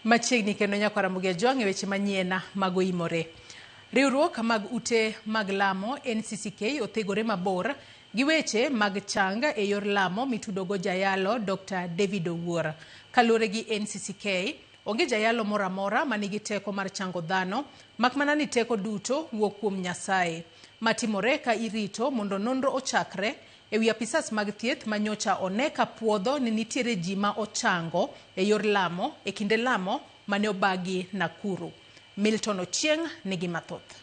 Machiegni kendo nyakwara Ramogi Ajwang' e weche manyien mag oimore. Riwruok mag ute mag lamo NCCK othegore mabor gi weche mag chang e yor lamo mitudogo jayalo Dr. David Owuor. Kaluwore gi NCCK, onge jayalo moro amora manigi teko mar chango dhano, mak mana ni teko duto wuok kuom Nyasaye. Matimore ka irito mondo nonro ochakre e wi apisas mag thieth ma nyocha one ka puodho ni nitiere ji ma ochango e yor lamo e kinde lamo mane obagi Nakuru. Milton Ochieng nigi mathoth.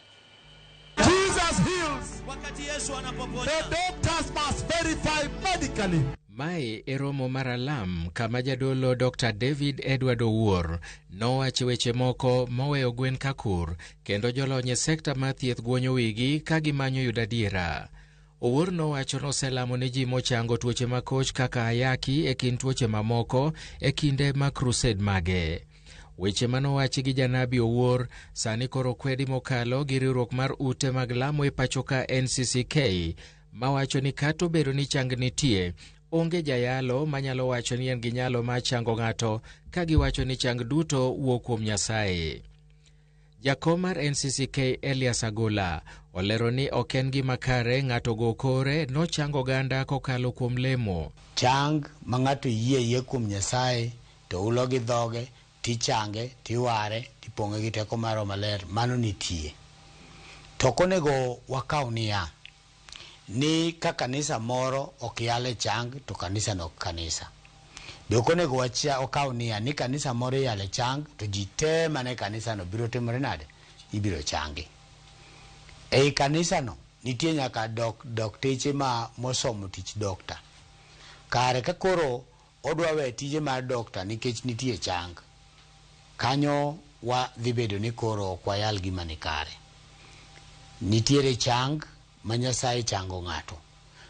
Jesus heals. Wakati Yesu anapoponya, The doctors must verify medically. Mae e romo mar alam kama jadolo Dr. David Edward Owuor nowacho weche moko moweyo gwen kakur kendo jolony e sekta mar thieth guonyo wigi ka gimanyo yudo adiera. Owuor nowacho noselamo ne ji mochango tuoche makoch kaka ayaki e kind tuoche mamoko e kinde ma crusade mage. Weche manowachi gi janabi Owuor sani koro kwedi mokalo gi riwruok mar ute mag lamo e pachoka NCCK mawacho ni kata obedo ni chang nitie, onge jayalo manyalo wacho ni en gi nyalo mar chango ng'ato ka giwacho ni chang duto wuok kuom Nyasaye. Jakom mar NCCK Elias Agola olero ni ok en gima kare ng'ato go kore nochango oganda kokalo kuom lemo. Chang ma ng'ato yie yie kuom Nyasaye to ulo gi dhoge tichange tiware tipong'e gi teko mar Roho Maler, mano nitie. To ok onego wakaw niya ni ka kanisa moro ok yal e chang to kanisa no ok kanisa. Be ok onego wakaw niya ni kanisa moro iyale chang to ji te mane kanisa no biro timore nade? Ibiro changi. Ei kanisa no nitie nyaka dokteche ma mosomo tich dokta. Kare ka koro odwa we tije mar dokta nikech nitie chang, kanyo wa dhi bedo ni koro ok wayal gima ni kare. Nitiere chang ma Nyasaye chango ng'ato.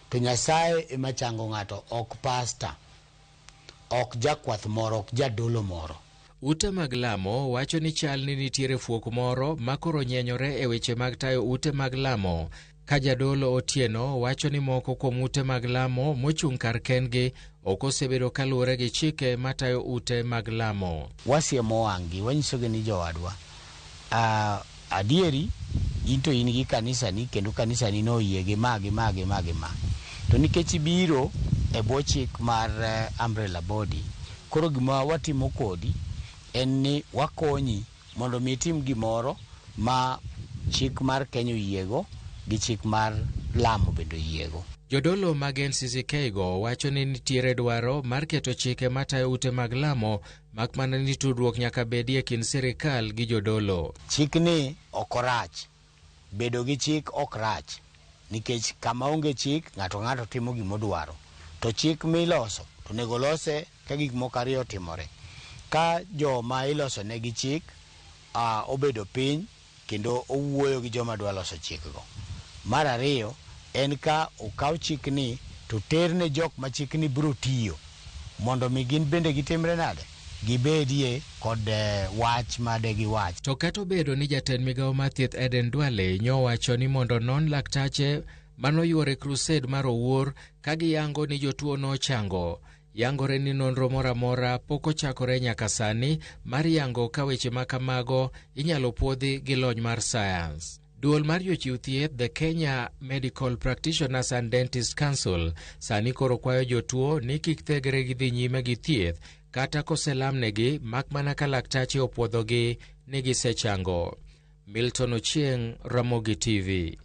To Nyasaye ema chango ng'ato, ok pasta, ok jakwath moro, ok jadolo moro. Ute mag lamo wacho ni chal ni nitiere fuok moro ma koro nyenyore e weche mag tayo ute mag lamo ka jadolo Otieno wacho ni moko kuom ute mag lamo mochung' kar kendgi ok osebedo kaluwore gi chike matayo ute mag lamo. Wasiemo wang'gi, wanyisogi ni jowadwa, adieri in to in gi kanisani kendo kanisani noyie gi ma gi ma gi ma gi ma. To nikech ibiro e bwo chik mar umbrella body, koro gima watimo kodi en ni wakonyi mondo mi itim gimoro ma chik mar Kenya oyiego gi chik mar lamo bende oyiego. Jodolo mag NCCK go wacho ni nitiere dwaro mar keto chike matayo ute mag lamo mak mana ni tudruok nyaka bedie e kind sirikal gi jodolo. Chikni ok orach. Bedo gi chik ok rach nikech kama onge chik ng'ato ng'ato timo gimodwaro. To chik miloso to onego lose ka gik moko ariyo otimore. Ka joma iloso negi chik obedo piny kendo owuoyo gi joma dwa loso chikgo. Mar ariyo en ka okaw chikni to terne jok ma chikni biro tiyo mondo mi gin bende gitimre nade? Gibedie kod wach ma de giwach. To kata obedo ni jatend migawo mar thieth Eden Duale nyowacho ni mondo non laktache manoyuore crusade mar Owuor ka giyango ni jotuo nochango, yangore ni nonro moro amora pok ochakore nyaka sani mar yango ka weche ma kamago inyalo puodhi gi lony mar science. Duol mar jochiw thieth The Kenya Medical Practitioners and Dentists Council sani koro kwayo jotuo ni kik thegre gi dhi nyime gi thieth kata koselamnegi mak mana ka laktache opuodhogi ni gisechango. Milton Ochieng, Ramogi TV.